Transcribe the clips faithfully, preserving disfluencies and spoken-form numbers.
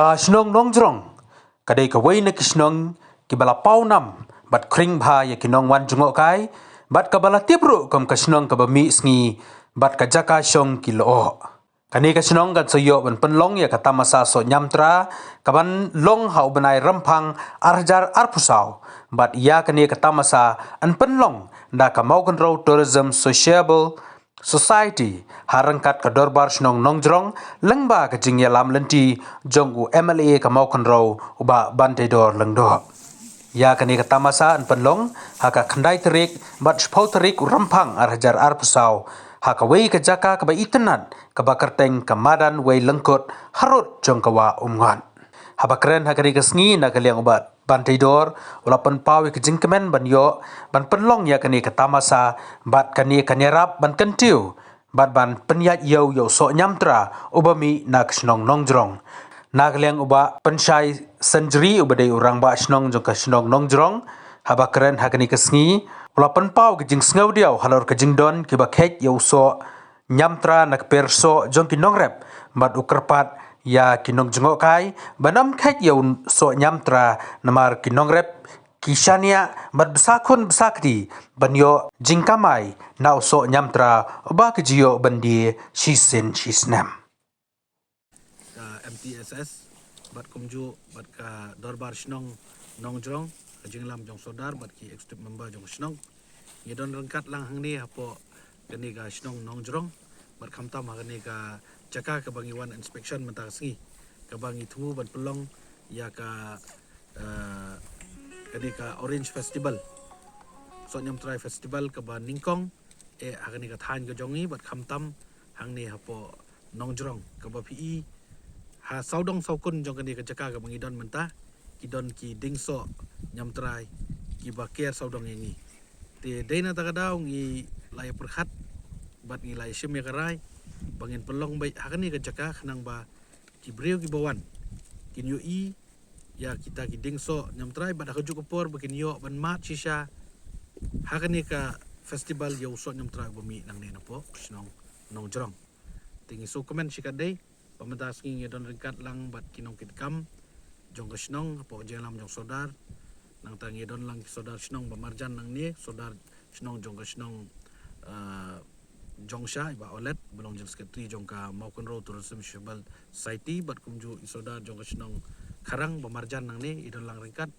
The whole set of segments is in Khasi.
Ka shnong Nongjrong ka dei kawei na ki shnong kiba la paw nam bad khring bha ïa ki nongwan jngohkai, bad kaba la tip ruh kum ka shnong kaba mih sngi bad ka jaka shong ki lyoh. Kane ka shnong kan sa ïoh ban pynlong ïa ka tamasa soh Niamtra kaban long ha u bnai Rymphang ar hajar arphew saw, bad ïa kane ka tamasa yn pynlong da ka Mawkynrew Tourism Sociable Society ha ryngkat ka Dorbar Shnong Nongjrong, lyngba ka jingïalam lynti jong u M L A ka Mawkynrew, u Bah Banteidor Lyngdoh. Ïa kane ka tamasa yn pynlong ha ka khyndai tarik bad shiphew tarik u Rymphang ar hajar arphew saw ha kawei ka jaka kaba itynnad kaba kyrteng ka Madan Wei Lyngkut, harud jong ka Wah Umngot. Haba kren ha kane ka sngi na ka liang u Bah Banteidor u la pynpaw ïa ka jingkmen ban ïoh ban pynlong ïa kane ka tamasa, bad kane kan ïarap ban kyntiew bad ban pynïaid ïew ïa u soh Niamtra uba mih na ka shnong Nongjrong. Na ka liang u Bah Pynshai Sanjri uba dei u rangbah shnong jong ka shnong Nongjrong, haba kren ha kane ka sngi u la pynpaw ka jingsngewdiaw halor ka jingdon kiba kheit ïa u soh Niamtra na ka per soh jong ki nongrep, bad u kyrpad ïa ki nongjngohkai ban ym kheit ïa u soh Niamtra namar ki nongrep ki shaniah bad bsa khun bsa kti ban ïoh jingkamai na u soh Niamtra uba ki ju ïoh ban die shisien shisnem. Ka M T S S bad kumjuh bad ka Dorbar Shnong Nongjrong, ka jinglam jong Sordar bad ki executive member jong ka shnong, ngi don ryngkat lang hangne hapoh kane ka shnong Nongjrong, bad khamtam ha kane ka jaka kaba ngi wan inspection mynta ka sngi, kaba ngi thmu ban pynlong ïa ka, eh, kane ka Orange Festival, Soh Niamtrai Festival kaba nyngkong eh ha kane ka thaiñ ka jong ngi, bad khamtam hangne hapoh Nongjrong, kaba phi i ha sawdong sawkun jong kane ka jaka kaba ngi don mynta, ki don ki dieng soh Niamtrai kiba ker sawdong ïa ngi. Te dei na kata ka daw ngi la ïa pyrkhat bad ngi la ïa shim ïa ka rai ba ngin pynlong beit ha kane ka jaka, khnang ba ki briew kiba wan kin ïohi ïa kita ki dieng soh Niamtrai, bad ha kajuh ka por ba kin ïoh ban mad shisha ha kane ka festival ïa u soh Niamtrai uba mih nangne napoh shnong Nongjrong. Te ngi sngewkmen shikatdei ba mynta ka sngi ngi don ryngkat lang bad ki nongkitkam jong ka shnong hapoh jingïalam jong Sordar. Nangta ngi don lang ki Sordar shnong ba marjan nangne, Sordar shnong jong ka shnong, eh, Jongsha, i Bah Olet, ba long General Secretary jong ka Mawkynrew Tourism Society, bad kumjuh i Sordar jong ka shnong Kharang ba marjan nangne, i don lang ryngkat.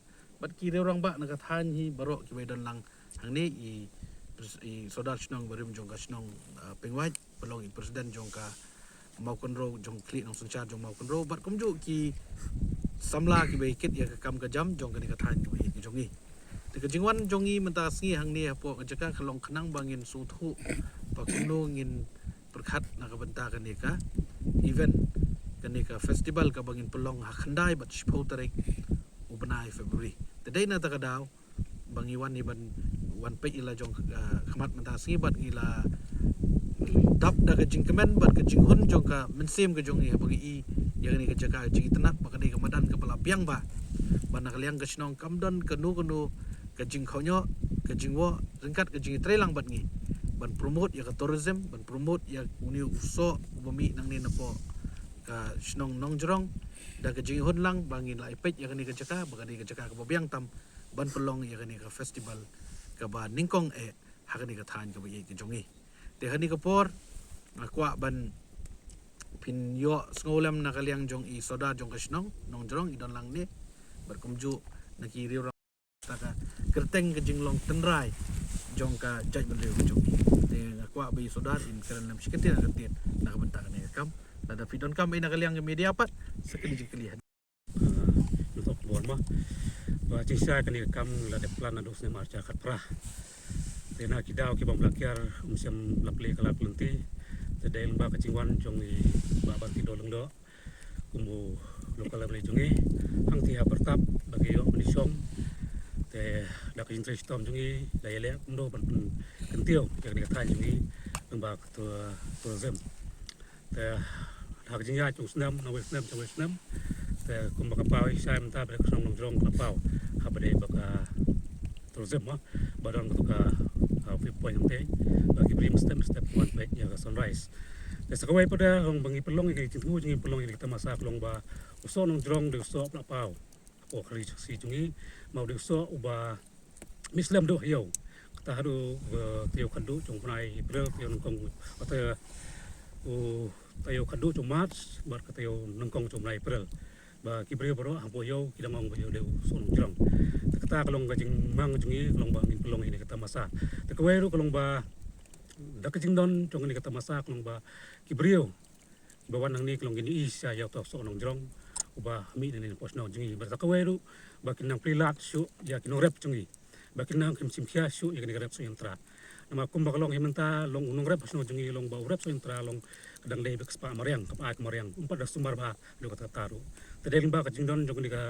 Bad ki riew rangbah na ka thaiñ hi baroh kiba i don lang hangne, i pres-, i Sordar shnong barim jong ka shnong, eh, Pengwait, ba long i president jong ka Mawkynrew, jong khlieh nongsynshar jong Mawkynrew, bad kumjuh ki samla kiba ïa kit ïa ka kam ka jam jong kane ka thaiñ kaba ïeit ka jong ngi. Te ka jingwan jong ngi mynta ka sngi hangne hapoh ka jaka ka long khnang ba ngin sngewthuh ba kumno ngin pyrkhat na ka bynta kane ka event, kane ka festival kaba ngin pynlong ha khyndai bad shiphew tarik u bnai February. Te dei na kata ka daw ba ngi wan hi ban wan peit ïa la jong, eh, khmat mynta ka sngi, bad ngi la dap da ka jingkmen bad ka jinghun jong ka mynsiem ka jong ngi haba ngi i ïa kane ka jaka ka jingitynnad ba ka dei ka madan kaba la biang bha, ba na ka liang ka shnong kam don kano kano ka jingkhawnyoh, ka jingwoh ryngkat ka jingïatreilang bad ngi ban promote ïa ka tourism, ban promote ïa une u soh uba mih nangne napoh ka shnong Nongjrong, da ka jinghun lang ba ngin la ïa peit ïa kane ka jaka ba ka dei ka jaka kaba biang tam ban pynlong ïa kane ka festival kaba nyngkong eh ha kane ka thaiñ kaba ïeit ka jong ngi. Te ha kane ka por nga kwah ban pynïoh sngewlem na ka liang jong i Sordar jong ka shnong Nongjrong, i don lang ne, bad kumjuh na ki riew rangbah, kata ka kyrteng ka jinglong tynrai jong ka jaitbynriew ka jong ngi. Te nga kwah ba i Sordar in kren lem shi kyntien ar kyntien na ka bynta kane ka kam. Lada phi donkam ei na ka liang ka media pat, sa kylli jingkylli. Ah, ntok bor ma. Ba jingshisha kane ka kam la dep plan naduh u snem ar hajar khatphra. Te na ki daw ki bym la kiar, um shym la plie ka lad ka lynti. Te dei lyngba ka jingwan jong i Bah Banteidor Lyngdoh kum u local M L A jong ngi, hangtei ha pyrthei ba ki ïoh ban ïashong. Te da ka jingtrei shitom jong ngi la ïaleh kumno ban pynkyntiew ïa kane ka thaiñ jong ngi lyngba ka tou-, tourism. Te ha ka jingïaid jong u snem, nangwei snem, jingwei snem, te kumba ka paw i shai mynta ba dei ka shnong Nongjrong ka la paw ha ba dei ba ka tourism, ha ba don kato ka, ah, viewpoint hangtei ba ki briew mynstep mynstep wan peit ïa ka sunrise. Te sa kawei pat de long ba ngi pynlong ïa ki jingthmu jong ngi, pynlong ïa ki tamasa, ka long ba U soh Nongjrong dei u soh pla paw hapoh ka ri Khasi jong ngi, ma u dei u soh uba mih slem duh ha ïew. Kata haduh ba taïew khatduh jong u bnai April, taïew nyngkong, kata u taïew khatduh jong March bad ka taïew nyngkong jong u bnai April, ba ki briew baroh hapoh ïew ki dang ong ba ïew dei u soh Nongjrong. Te kata ka long ka jingmang jong ngi, ka long ba ngin pynlong ïa kane ka tamasa. Te kawei ruh ka long ba da ka jingdon jong kane ka tamasa ka long ba ki briew ba wan hangne ka long kin ïohi sha ïa uta u soh Nongjrong uba mih nangne na poh shnong jong ngi. Bad kawei ruh ba kin nang plie lad shuh ïa ki nongrep jong ngi, ba kin nang kim shim khia shuh ïa kane ka rep soh ïeng tra. Namar kumba ka long hi mynta, long u nongrep shnong jong ngi long ba u rep soh ïeng tra long ka dang dei bad ka spah mariang, ka ba ai ka mariang, um pat da sumar bha ruh kata kata ruh. Te dei lyngba ka jingdon jong kane ka,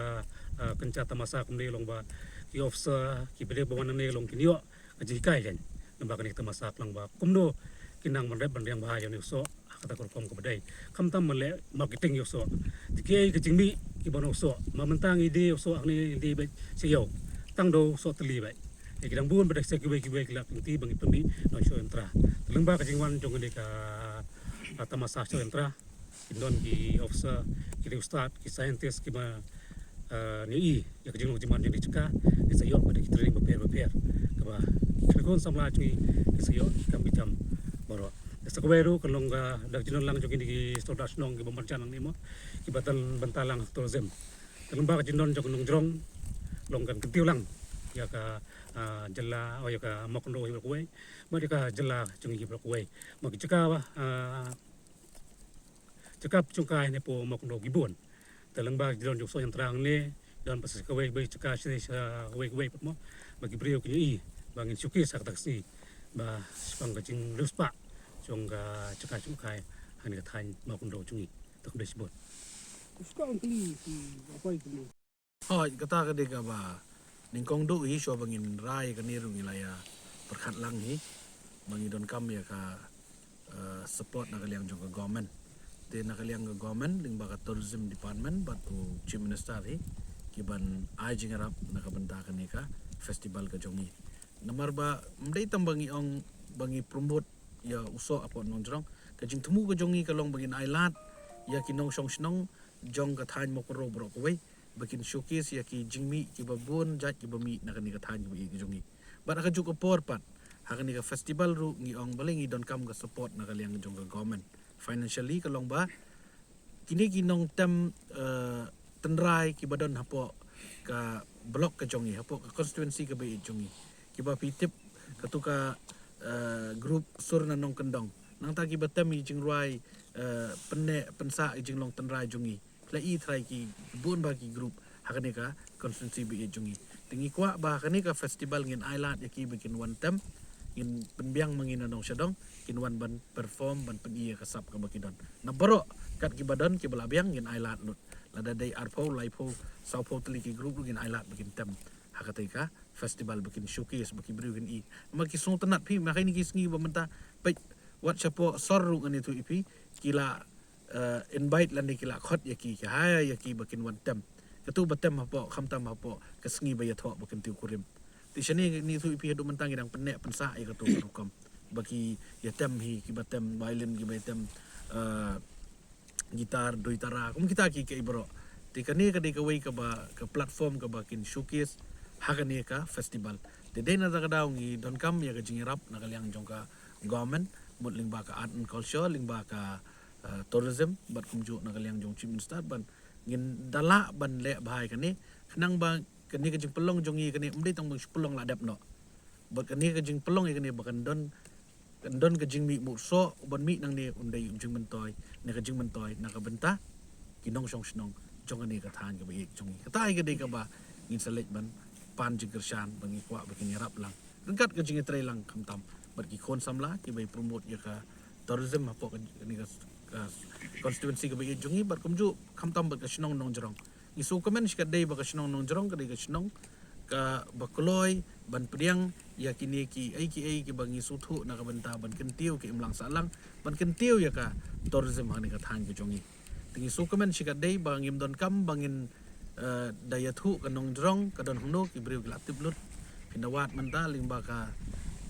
ah, kynja tamasa kumne long ba ki officer, ki briew ba wan nangne long kin ïoh ka jinghikai kein. Namar kane ka tamasa ka long ba kumno kin nang ban rep ban riang bha ïa une u soh ha kata ka rukom kaba dei. Khamtam ban leh marketing ïa u soh. Te kiei ka jingmih kiba na u soh? Ma mynta ngi die u soh hangne, ngi die beit sha ïew. Tang da u soh tylli beit. Te ki dang bun beit da kiwei kiwei ki lad lynti ba ngi pynmih na u soh ïeng tra. Te lyngba ka jingwan jong kane ka, ka tamasa soh ïeng tra, kin don ki officer, ki riewstad, ki scientist kiba, eh, ïohi ïa ka jinglong jingman jong kane ka jaka, ngin sa ïoh pat da ki training bapher bapher kaba ki khun samla jong ngi kin sa ïoh ki kam ki jam baroh. Te sa kawei ruh ka long ka da ka jingdon lang jong kine ki sordar shnong kiba marjan hangne mo, kiba don bynta lang ha tourism. Te lyngba ka jingdon jong ka Nongjrong long kan kyntiew lang ïa ka, ah, jylla, oh, ïa ka Mawkynrew hi baroh kawei, bad ïa ka jylla jong ngi hi baroh kawei. Ma ki jaka ba, ah, jaka pynshongkai hapoh Mawkynrew ki bun. Te lyngba ka jingdon jong u soh ïeng tra hangne, don pat sa kawei kawei jaka, sha kawei kawei pat mo, ba ki briew kin ïohi ba ngin showcase ha kata ka sngi ba shaphang ka jingriewspah jong ka jaka jong kai hangne ka thaiñ Mawkynrew jong ngi. Te khublei shibun. Hooid, kata ka dei kaba nyngkong duh hi, shuwa ba ngin rai kane ruh ngi la ïa pyrkhat lang hi ba ngi donkam ïa ka, eh, support na ka liang jong ka government. Te na ka liang ka government lyngba ka tourism department bad u chief minister hi ki ban ai jingïarap na ka bynta kane ka festival ka jong ngi. Namar ba ym dei tang ba ngi ong ba ngi promote ïa u soh hapoh Nongjrong. Ka jingthmu ka jong ngi ka long ba ngin ai lad ïa ki nongshong shnong jong ka thaiñ Mawkynrew baroh kawei ba kin showcase ïa ki jingmih kiba bun jait kiba mih na kane ka thaiñ kaba ïeit ka jong ngi. Bad ha kajuh ka por pat, ha kane ka festival ruh ngi ong balei ngi donkam ka support na ka liang jong ka government. Financially ka long ba kine ki nongtem, eh, tynrai kiba don hapoh ka block ka jong ngi, hapoh ka constituency kaba ïeit jong ngi, kiba phi tip katu ka, eh, group Sur Na Nongkyndong, nangta kiba tem ïa i jingrwai, eh, pynneh pynsah ïa i jinglong tynrai jong ngi. Phi la i trai ki bun bha ki group ha kane ka constituency ba ïeit jong ngi. Te ngi kwah ba ha kane ka festival ngin ai lad ïa ki ba kin wan tem, ngin pynbiang ma ngi na nong sha dong, kin wan ban perform, ban pyni ïa ka sap kaba ki don. Na baroh kat kiba don kiba la biang ngin ai lad lut. Lada dei arphew, laiphew, sawphew tylli ki group ruh ngin ai lad ba kin tem ha katei ka festival ba kin showcase, ba ki briew kin i. Ma ki sngewtynnat phi, ma kine ki sngi ba mynta, peit, wat shapoh sor ruh ngan ïathuh ïa phi, ki la, eh, invite lane ki la khot ïa ki, ki hire ïa ki ba kin wan tem. Katu ba tem hapoh, khamtam hapoh ka sngi ba ïathoh ba kyntiew kurim. Te shane ngan ïathuh ïa phi, haduh mynta ngi dang pynneh pynsah ïa katu ka rukom ba ki ïa tem hi, kiba tem violin, kiba ïa tem, eh, guitar, dui tara, kum kita ki, ki baroh. Te kane ka dei kawei kaba, ka platform kaba kin showcase ha kane ka festival. Te dei na kata ka daw ngi donkam ïa ka jingïarap na ka liang jong ka government, mut lyngba ka art and culture, lyngba ka, eh, tourism, bad kumjuh na ka liang jong chief minister, bad ngin da lah ban leh bha ïa kane, khnang ba kane ka jingpynlong jong ngi kane ym dei tang ba ngi shu pynlong la dep noh. Bad kane ka jingpynlong ïa kane ba kan don, kan don ka jingmih mut soh, ban mih nangne un dei u jingmyntoi, na ka jingmyntoi na ka bynta ki nongshong shnong jong kane ka thaiñ kaba ïeit jong ngi. Kata hi ka dei kaba ngin sa leit ban pan jingkyrshan, ba ngi kwah ba kin ïarap lang ryngkat ka jingïatreilang khamtam bad ki khun samla kiba ïa promote ïa ka tourism hapoh ka, kane ka, ka constituency kaba ïeit jong ngi, bad kumjuh khamtam bad ka shnong Nongjrong. Ngi sngewkmen shikatdei ba ka shnong Nongjrong ka dei ka shnong kaba kloi ban pdiang ïa kine kiei kiei kiba ngi sngewthuh na ka bynta ban kyntiew ka imlang sahlang, ban kyntiew ïa ka tourism ha kane ka thaiñ ka jong ngi. Te ngi sngewkmen shikatdei ba ngim donkam ba ngin, eh, da ïathuh ka Nongjrong ka don hangno, ki briew ki la tip lut. Phin da wad mynta lyngba ka,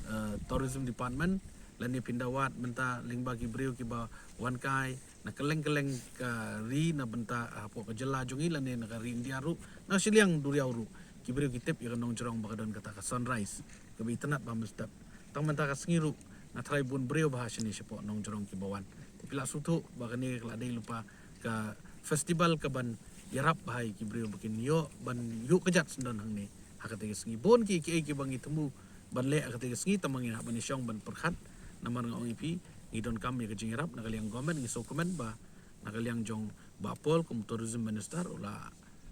eh, tourism department, lane phin da wad mynta lyngba ki briew kiba wan kai, Na kylleng kylleng ka ri, na bynta, ah, hapoh ka jylla jong ngi lane na ka ri India ruh, na shiliang duriaw ruh, ki briew ki tip ïa ka nongjrong ba ka don kata ka sunrise, kaba itynnad ba mynstep. Tang mynta ka sngi ruh nga tharai bun briew ba ha shane shapoh nongjrong kiba wan. Te phi lah sngewthuh ba kane ka la dei lypa ka festival kaban ïarap ba ha ïa ki briew ba kin ïoh ban ïoh kjat syndon hangne ha kata ka sngi. Bun ki, kiei kiba ngi thmu ban leh ha kata ka sngi, tang ba ngin hap ban ïashong ban pyrkhat. Namar nga ong ïa phi, ngi donkam ïa ka jingïarap na ka liang government, ngi sngewkmen ba na ka liang jong Bah Paul kum tourism minister u la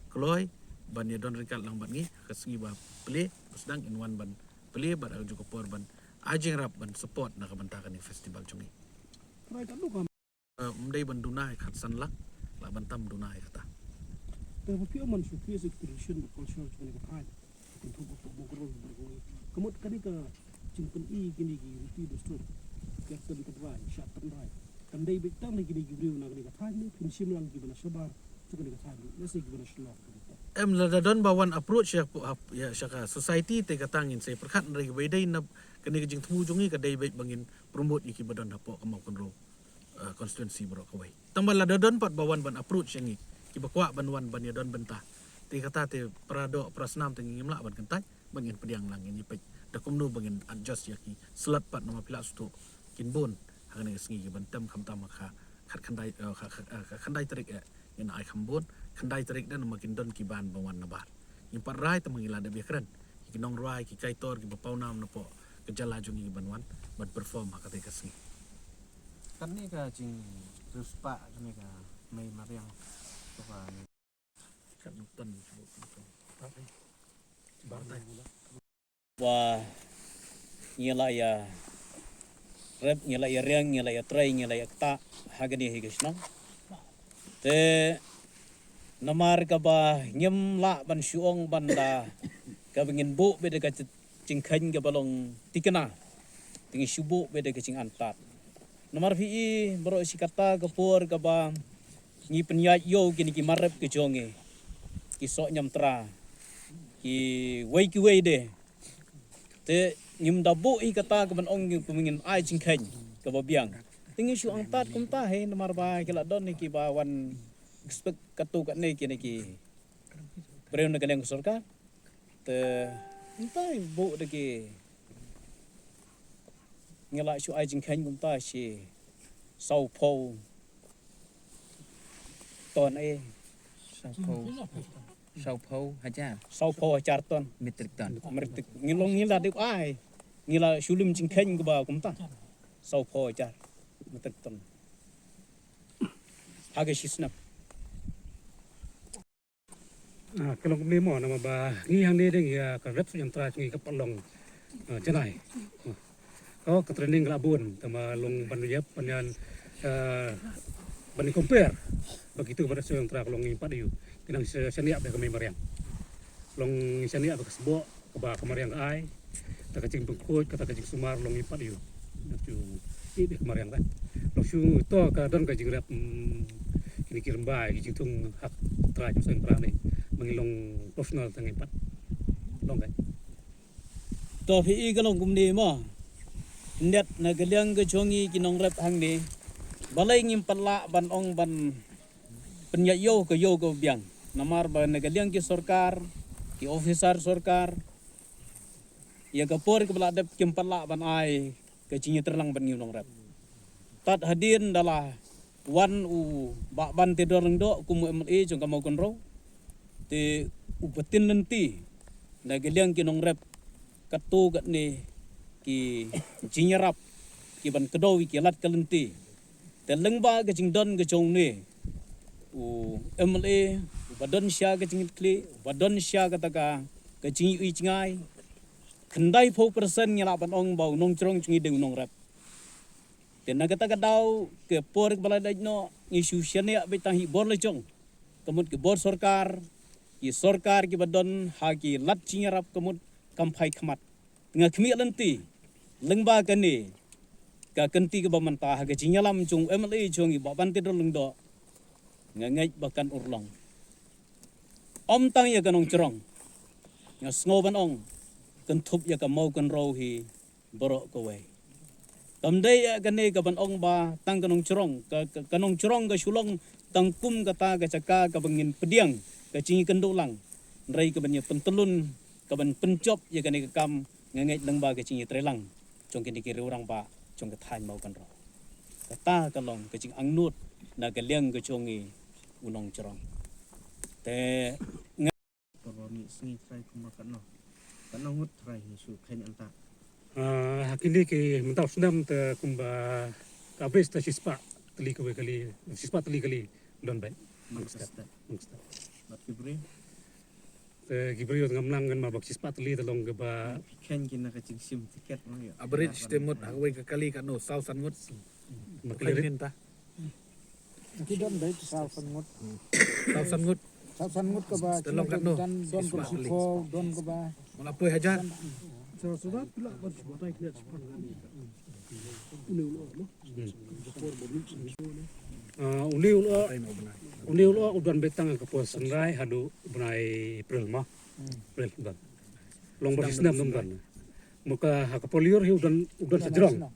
kloi ban ïadon ryngkat lang bad ngi ha ka sngi ba plie, ba sdang in wan ban plie bad ha kajuh ka por ban ai jingïarap ban support na ka bynta kane ka festival jong ngi. Trai ka duk am. Eh, ym dei ban duna ïa ka khatsan lak, lah ban tam duna ïa kata. Te ba phi ong man shu phi sa tradition ba culture jong kane ka thaiñ. Kan thup ba pok ba grong ba grong. Ka mut kane ka jingpyni kine ki riti dustur. Ka kan ka drai, sha kan drai. Kan dei beit tang na kine ki briew na kane ka thaiñ ne phin shim lang kiba na shabar jong kane ka thaiñ ne, lehse kiba na shlok. Em, lada don ba wan approach ïa, ïa sha ka society te kata ngin sa pyrkhat, hynrei kaba ïadei na kane ka jingthmu jong ngi ka dei beit ba ngin promote ïa kiba don hapoh ka Mawkynrew, uh, constituency baroh kawei. Tang ba lada don pat ba wan ban approach ïa ngi kiba kwah ban wan ban ïadon bynta, te kata te para doh para snam te ngim lah ban kyntait, ba ngin pdiang lang, ngin ïa peit da kumno ba ngin adjust ïa ki slot pat, namar phi lah sngewthuh kin bun ha kane ka sngi kiban tem khamtam ha ka khatkhyndai, eh, ka, ka, ka, ka khyndai tarik, eh, ngin ai kham bun, khyndai tarik da namar kin don ki ban ba wan nabar. Ngim pat rai, tang ba ngi la dep ïakren ïa ki nongrwai, ki kaitor, kiba pawnam napoh ka jylla jong ngi ban wan ban perform ha kata ka sngi. Kane ka jingriewspah kane ka mei mariang kaba ba ngi la ïa rep, ngi la ïa riang, ngi la ïa trei, ngi la ïa ktah ha kane hi ka shnong. Te namar kaba ngim lah ban shu ong ban da kaba ngin buh beit da ka jingkheiñ kaba long thikna, te ngi shu buh beit da ka jingan tad. Namar phi i baroh shi katta ka por kaba ngi pynïaid ïew kine ki mar rep ki jong ngi, ki soh ñiamtra, kiwei kiwei de. Te ngim da buh hi kata kaban ong ngi kum ngin ai jingkheiñ kaba biang. Te ngi shu ang tad kumta hi, namar ba ki la don hi kiba wan expect katto katne kine ki briew na ka liang ka sorkar. Te mynta buh da ki, ngi la shu ai jingkheiñ kumta shi sawphew ton, eh. Sawphew, sawphew hajar. Sawphew hajar ton. Metric ton. Metric. Ngi long ngi la dep ai, ngi la shu lum jingkheiñ kaba kumta. Sawphew hajar metric ton ha ka shi snem. Ah, ka long kumne mo, namar ba ngi hangne dang ïa ka rep soh ñiamtra jong ngi ka pat long, ah, janai. Ah, ka training ka la bun, tang ba long ban ïap ban ïan, ah, ban compare ba kitu ba rep soh ñiamtra ka long ngi pat ïa u. Ki nang sha, shaniah bad ka mei mariang. Long shaniah bad ka sboh kaba ka mariang ka ai. Kata ka jingpynkhuid, kata ka jingsumar long ngi pat ïa u. Nang shu ïeh bad ka mariang ka. Long shu to ka don ka jingrep, mm, kine ki rymbai, ki jingthung ha ka trai jong seng pra ne. Ba ngi long professional tang ngi pat. Long ka. To phi i ka long kumne mo. Ndet na ka liang ka jong ngi ki nongrep hangne. Balei ngim pat lah ban ong ban pynïaid ïew ka ïew ka biang. Namar ba na ka liang ki sorkar, ki officer sorkar, ïa ka por kaba la dep kim pat lah ban ai ka jingïatreilang bad ngi u nongrep. Tad hadien da la wan u Bah Banteidor Lyngdoh kum u M L A jong ka Mawkynrew, te u patin lynti na ka liang ki nongrep katto katne ki jingïarap kiban kdew ïa ki lad ka lynti. Te lyngba ka jingdon ka jong une u M L A, uba don sha ka jingkitkhlieh, uba don sha kata ka, ka jingïohi jngai, khyndaiphew percent ngi lah ban ong ba u nongjrong jong ngi dei u nongrep. Te na kata ka daw, ka por kaba la leit noh, ngi shu shaniah beit tang hi bor la jong. Ka mut ki bor sorkar, ki sorkar kiba don ha ki lad jingïarap ka mut kam phai khmat. Nga khmih lynti lyngba kane ka kynti kaba mynta ha ka jingïalam jong u M L A jong ngi Bah Banteidor Lyngdoh, nga ngeit ba kan urlong. Ym tang ïa ka nongjrong, nga sngew ban ong, kynthup ïa ka Mawkynrew hi baroh kawei. Kam dei ïa kane ka ban ong ba tang ka nongchrong, ka, ka, ka nongchrong ka shu long tang kum kata ka jaka kaba ngin pdiang ka jingïakynduh lang. Hynrei ka ban ïa pyntlun, ka ban pynjop ïa kane ka kam, nga ngeit lyngba ka jingïatreilang jong kine ki rangbah jong ka thaiñ Mawkynrew. Kata ka long ka jingangnud na ka liang ka jong ngi u nongchrong. Te nga Por ba mih sngi trai kumba katno, katno ngut trai ngi shu kheiñ anta. Ah, ha kine ki mynta u snem te kumba ka base te shispah tylli kawei kali, shispah tylli kali don beit. Nang step. Nang step. Bad ki briew? Te ki briew ngam nang ngan ma bad shispah tylli te long kaba. Ki kheiñ ki na ka jingshim tiket mo ïa. Average te mut ha kawei ka kali katno, saw san ngut. Ma kali rit. Ki don beit saw san ngut. Saw san ngut. Saw san ngut kaba. Te long katno? Don, don kaba shiphew, don kaba. Mala poi hajar. Ah, une u lyoh, une u lyoh u don beit tang ka por synrai haduh bnai April mo. April don. Long ba snem dum don. Mo ka ha ka por lyiur hi u don, u don sa jrong.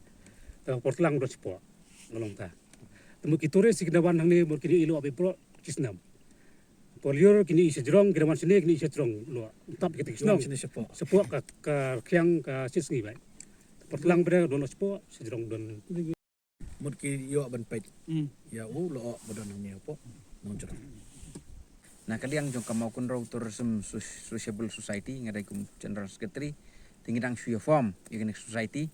Ka por tlang u don sa poh. Nga long ta. Te mut ki tourist ki da wan hangne mut ki dei ïa lyoh beit baroh ki snem. Por lyiur ki dei ïa sa jrong, ki da wan shane ki dei ïa sa jrong lyoh. Tap kita ki shnong. Sa poh ka, ka rkhiang ka shisngi beit. Por tlang beit don lyoh sa poh, sa jrong don. Mut ki ïoh ban peit. Hmm. Ïa u lyoh ba don hangne hapoh nongjrong. Na ka liang jong ka Mawkynrew Tourism Soc-, Sociable Society, nga dei kum General Secretary, te ngi dang shu ïa form ïa kane ka society.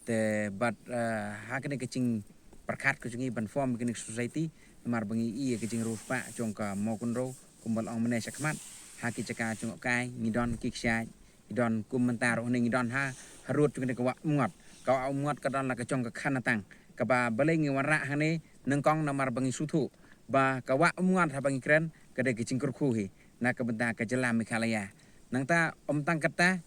Te bad, eh, ha kane ka jingpyrkhat ka jong ngi ban form ïa kane ka society, namar ba ngi i ïa ka jingriewspah jong ka Mawkynrew kumba la ong mynne shakhmat, ha ki jaka jngohkai ngi don ki kshaid, ngi don kum mynta ruh hangne ngi don ha, harud jong kane ka Wah Umngot. Ka Wah Umngot ka don la ka jong ka Khanatang, kaba balei ngi wanrah hangne, nyngkong namar ba ngi sngewthuh ba ka Wah Umngot haba ngi kren ka dei ka jingkyrkhu hi na ka bynta ka jylla Meghalaya. Nangta ym tang katta,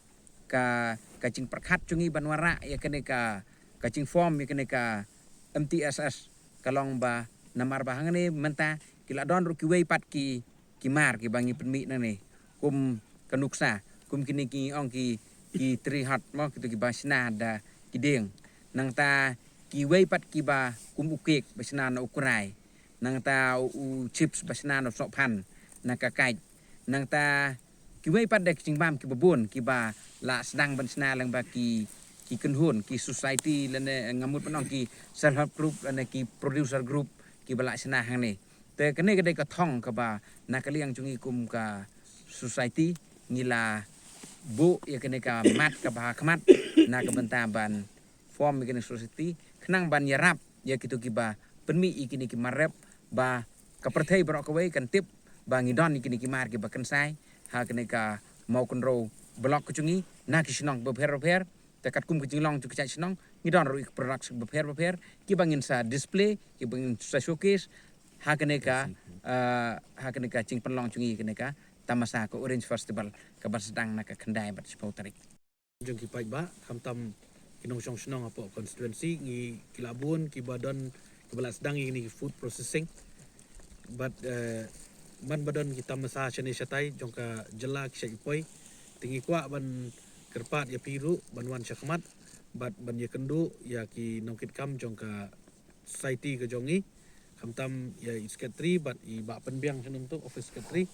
ka, ka jingpyrkhat jong ngi ban wanrah ïa kane ka, ka jingform ïa kane ka M T S S ka long ba namar ba hangne mynta ki la don ruh kiwei pat ki, ki mar kiba ngi pynmih nangne kum ka nuksa, kum kine ki ong ki, ki tree hut mo, kito kiba shna da ki dieng. Nangta kiwei pat kiba kum u cake ba shna na u krai. Nangta u, u chips ba shna na u sohphan na ka kait. Nangta kiwei pat da ki jingbam kiba bun kiba la sdang ban shna lyngba ki, ki kynhun, ki society lane nga mut ban ong ki self help group lane ki producer group kiba la shna hangne. Te kane ka dei ka thong kaba na ka liang jong ngi kum ka society ngi la buh ïa kane ka mat kaba ha khmat na ka bynta ban form ïa kane ka society khnang ban ïarap ïa kito kiba pynmih ïa kine ki mar rep ba ka pyrthei baroh kawei kan tip ba ngi don ïa kine ki mar kiba kynsai ha kane ka Mawkynrew block ka jong ngi na ki shnong bapher bapher. Te katkum ka jinglong jong ki jait shnong ngi don ruh ïa ki products bapher bapher kiba ngin sa display, kiba ngin sa showcase ha kane ka, eh, ha kane ka jingpynlong jong ngi kane ka tamasa ka Orange Festival kaba sdang na ka khyndai bad shiphew tarik. Jong ki paidbah, khamtam ki nongshong shnong hapoh constituency ngi ki la bun kiba don, kiba la sdang ïa kine ki food processing. Bad, eh, man ba don ki tamasa shane shatai jong ka jylla ki shait ki poi, te ngi kwah ban kyrpad ïa phi ruh ban wan shakhmat bad ban ïakynduh ïa ki nongkitkam jong ka society ka jong ngi, khamtam ïa i secretary bad i Bah Pynbiang shnong tu, office secretary,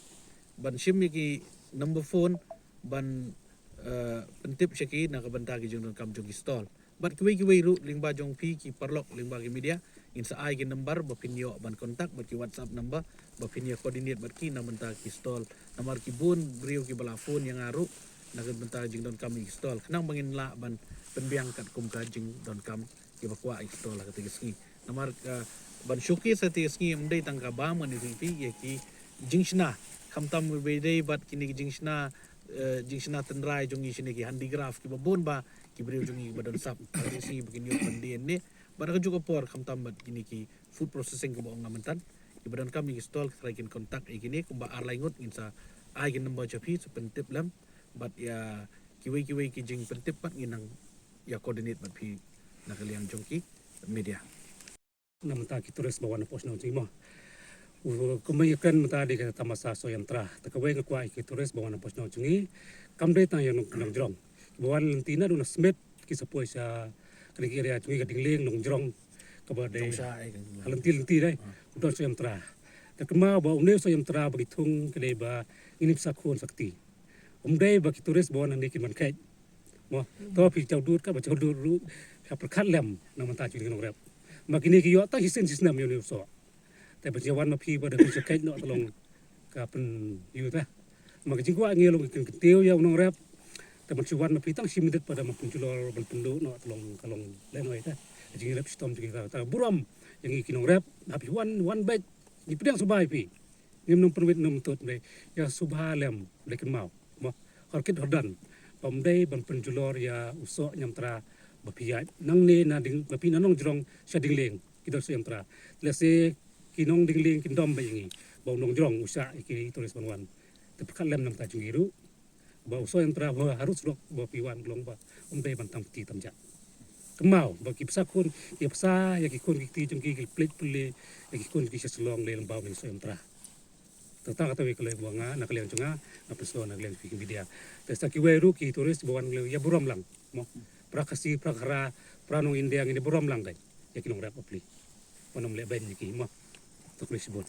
ban shim ïa ki number phone ban, eh, pyntip sha ki na ka bynta ki jingdonkam jong ki stall. Bad kiwei kiwei ruh lyngba jong phi ki paralok lyngba ki media, ngin sa ai ki number ba phin ïoh ban contact bad ki WhatsApp number ba phin ïa coordinate bad ki na bynta ki stall. Namar ki bun briew kiba la phone ïa nga ruh na ka bynta jingdonkam ïa ki stall, khnang ba ngin lah ban pynbiang katkum ka jingdonkam kiba kwah ïa ki stall ha kata ka sngi. Namar, eh, ban showcase ha kata ka sngi ym dei tang ka bam ngan ïa phi ïa ki jingshna, khamtam ba dei bad kine ki jingshna, eh, jingshna tynrai jong ngi shane, ki handicraft kiba bun ba ki briew jong ngi kiba don sap ha kata ka sngi ba kin ïoh ban dien ne. Bad ha kajuh ka por khamtam bad kine ki food processing kaba ong nga mynta, kiba donkam ïa ki stall ki trai kin contact ïa kine, kumba ar lai ngut ngin sa ai ki number sha phi sa pyntip lem. Bad ïa kiwei kiwei ki jingpyntip pat ngin nang ïa coordinate bad phi na ka liang jong ki media. Na mynta ki tourist ba wan hapoh shnong jong ngi mo, u, kumba ngi kren mynta dei ka tamasa Sohyantra. Te kawei nga kwah ïa ki tourist ba wan hapoh shnong jong ngi, kam dei tang ïa nong, nongjrong, ba wan lynti naduh na Smit ki sa poi sha kane ka area jong ngi ka Dingleng, Nongjrong, kaba dei ha lynti lynti dei u don u soh ïam tra. Te kynmaw ba une u soh ïam tra ba ngi thung ka dei ba ngin ym sa khun sa kti. Ym dei ba ki tourist ba wan hangne kin wan kheit. Mo, to phi jaw dud ka ba jaw dud ruh, phi pyrkhat lem na ka bynta jong ki nongrep. Ma kine ki ïoh tang shisien shisnem ïa une u soh. Te ban shu wan ma phi ba da phi shu kheit noh ka long ka pynïoh te. Ma ka jingkwah ngi long ka kyntiew ïa u nongrep. Te ban shu wan ma phi tang shi minit ba da ban pynjulor ban pynduh noh ka long ka long lehnoh te. Ka jingrep shitom jong ngi te burom ïa ngi ki nongrep. Haba phi wan, wan beit, ngi pdiang sngewbha ïa phi. Ngim nang pynwit nang pyntut, ïa sngewbha lem, lem kynmaw. Mo, hor kit hor don. Ba ym dei ban pynjulor ïa u soh ïam tra ba phi ïaid nangne na ding, ba phi na Nongjrong sha Dingleng, ki don soh ïam tra. Lehse ki nong Dingleng kin dom ba ïa ngi ba u Nongjrong u shah ïa ki tourist ban wan. Te pyrkhat lem na ka bynta jong ngi ruh ba u soh ïam tra ba harud surok ba phi wan ka long ba ym dei ban tam kti tam jah. Kynmaw ba ki bsa khun, ki bsa ïa ki khun ki kti jong ki, ki pynleit pynleit ïa ki khun ki sha Shillong lei lyngba une u soh ïam tra. Te tang kata kawei ka lei ba nga na ka liang jong nga, nga pynslem na ka liang jong phi ki media. Te sa kiwei ruh ki tourist ba wan lei ïa burom lang. Mo, para Khasi, para Khara, para nong India ngin ïa burom lang dei ïa ki nongrep bapli. Ban ym lehbeiñ ïa ki mo. To khublei shibun.